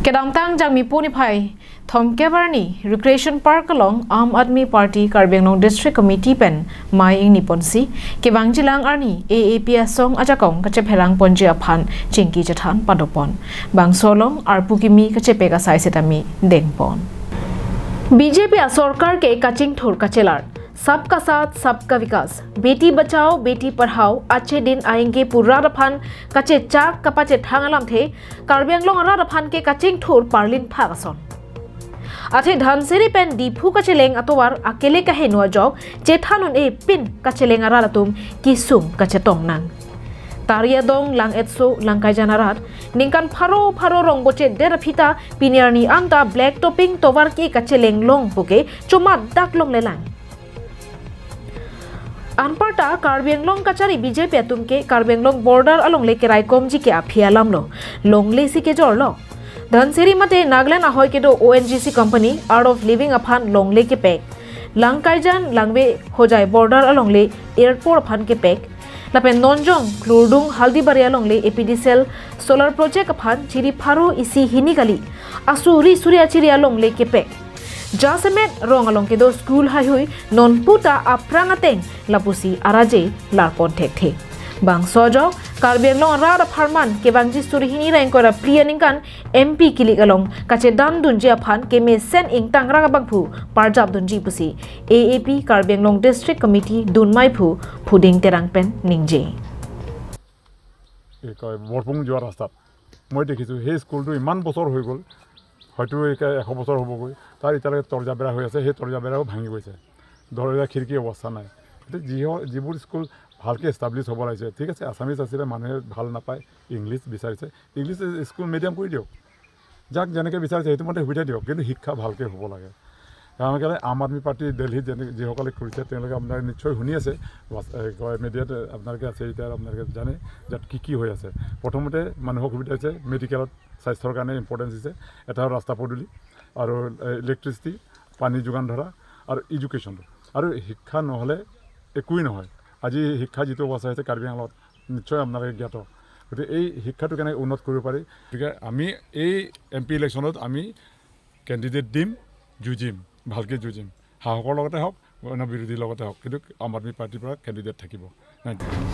Kedamtang jang mi puni phai thom kebarni recreation park along Aam Aadmi Party Karbi Anglong District Committee pen mai ing niponsi kewang jilang arni AAP asong ajakong kache pherang ponji aphan chingki jathan padopon bang solong arpukimi kache peka sai setami dengpon BJP सरकार के कचिंग ठोर कचेलार सबका साथ सबका विकास, बेटी बचाओ बेटी पढ़ाओ, अच्छे दिन आएंगे पूरा रफान कचे चाक कपाचे ठांगालाम थे कार्बी आंगलोंग रफान के कचिंग ठोर पार्लिन फागासन आथे धनसिरी पेन दीफू कचे लेंग अतोवार अकेले कहे नुआ जॉग चेथानुन ए पिन कचे लेंग अरालतुम किसुम कचे तोंगनांग तारिया dong lang etso langkai janarat ningkan pharo pharo rong boche der phita piniarni anta black topping tovar ki kache leng long puke choma dak long lelang anparta Karbi Anglong kachari BJP atumke Karbi Anglong border along le kerai komji ke aphia lamlo longle si ke jorlo Dhansiri mate Nagaland ahoy ke do ONGC company art of living aphan longle ke pek langkaijan langwe hojai border along le airport aphan ke pek lapen nonjong klurdung haldibari along le APDCL solar project aphan chiri pharo isi hinikali asuri surya chiri along le ke pek jasemet rong along ke do school hai hui non puta aprangateng lapusi araje larpon thek the bang sojo Karbi Anglong ra farman ke bangji surihini rang kora plianingkan MP kilik along kache dan dunji aphan ke me sen ing tangra bangphu parjap dunji pusi AAP Karbi Anglong District Committee dunmai phu phuding terang pen ningje এই কয় বৰপুং যোৱা ৰাস্তাত মই দেখিছোঁ সেই স্কুলটো ইমান বছৰ হৈ গ'ল, হয়তো এতিয়া 100 বছৰ হ'বগৈ, তাৰ এতিয়ালৈকে তৰ্জা বেৰা হৈ আছে, সেই তৰ্জা বেৰাও ভাঙি গৈছে, দৰ্জা খিৰিকী অৱস্থা নাই। গতিকে যিবোৰ স্কুল ভালকৈ এষ্টাব্লিছ হ'ব লাগিছে, ঠিক আছে আছামিজ আছিলে মানুহে ভাল নাপায়, ইংলিছ বিচাৰিছে, ইংলিছ স্কুল মিডিয়াম কৰি দিয়ক, যাক যেনেকৈ বিচাৰিছে সেইটো মতে সুবিধা দিয়ক, কিন্তু শিক্ষা ভালকৈ হ'ব লাগে। কাৰণ কেলৈ আম আদমি পাৰ্টি দেলহিত যেনে যিসকলে কৰিছে তেওঁলোকে আপোনালোকে নিশ্চয় শুনি আছে, কয় মিডিয়াত আপোনালোকে আছে, এতিয়া আপোনালোকে জানে ইয়াত কি কি হৈ আছে। প্ৰথমতে মানুহক সুবিধা হৈছে মেডিকেলত স্বাস্থ্যৰ কাৰণে ইম্পৰ্টেঞ্চ দিছে, এটা হ'ল ৰাস্তা পদূলি আৰু ইলেক্ট্ৰিচিটি, পানী যোগান ধৰা আৰু এডুকেশ্যনটো। আৰু শিক্ষা নহ'লে একোৱেই নহয়। আজি শিক্ষা যিটো অৱস্থা হৈছে কাৰ্বি আংলঙত নিশ্চয় আপোনালোকে জ্ঞাত। গতিকে এই শিক্ষাটো কেনেকৈ উন্নত কৰিব পাৰি, গতিকে আমি এই এম পি ইলেকশ্যনত আমি কেণ্ডিডেট দিম, যুঁজিম, ভালকৈ যুঁজিম, সাহসৰ লগতে হওক অন্য বিৰোধীৰ লগতে হওক, কিন্তু আম আদমি পাৰ্টীৰ পৰা কেণ্ডিডেট থাকিব।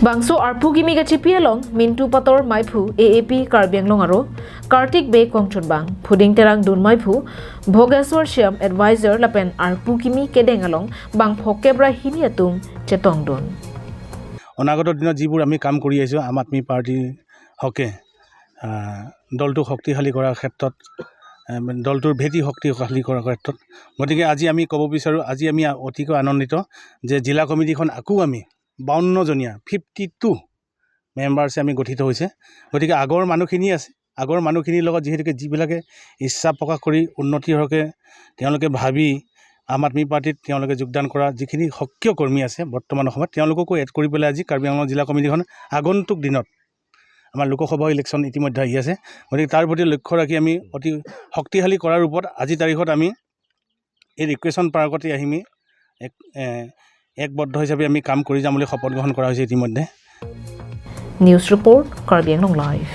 বাংছো আৰপু গিমি গাচি পিয়ালং মিণ্টু পাতৰ মাইফু AAP Karbi Anglong আৰু কাৰ্তিক বে কংচন বাং ফুডিং তেৰাং দুন মাইফু ভোগেশ্বৰ শ্যাম এডভাইজাৰ লাপেন আৰপু কিমি কেডেং আলং বাং ফকেব্ৰা হিনি আতুম চেতং দুন। অনাগত দিনত যিবোৰ আমি কাম কৰি আহিছোঁ আম আদমি পাৰ্টীৰ হকে দলটোক শক্তিশালী কৰাৰ ক্ষেত্ৰত, দলটোৰ ভেটি শক্তিশালী কৰাৰ ক্ষেত্ৰত, গতিকে আজি আমি ক'ব বিচাৰোঁ, আজি আমি অতিকৈ আনন্দিত যে জিলা কমিটিখন আকৌ আমি 52জনীয়া 52 মেম্বাৰ্ছে আমি গঠিত হৈছে। গতিকে আগৰ মানুহখিনি আছে, আগৰ মানুহখিনিৰ লগত যিহেতুকে যিবিলাকে ইচ্ছা প্ৰকাশ কৰি উন্নতিৰ হকে তেওঁলোকে ভাবি আম আদমি পাৰ্টীত তেওঁলোকে যোগদান কৰা যিখিনি সক্ৰিয় কৰ্মী আছে বৰ্তমান সময়ত, তেওঁলোককো এড কৰি পেলাই আজি কাৰ্বি আংলং জিলা কমিটিখন আগন্তুক দিনত আমাৰ লোকসভা ইলেকশ্যন ইতিমধ্যে আহি আছে, গতিকে তাৰ প্ৰতি লক্ষ্য ৰাখি আমি অতি শক্তিশালী কৰাৰ ৰূপত আজি তাৰিখত আমি এই ৰিক্ৰিয়েশ্যন পাৰ্কতে আহি আমি একবদ্ধ হিচাপে আমি কাম কৰি যাম বুলি শপত গ্ৰহণ কৰা হৈছে ইতিমধ্যে। News report, Karbi Anglong live.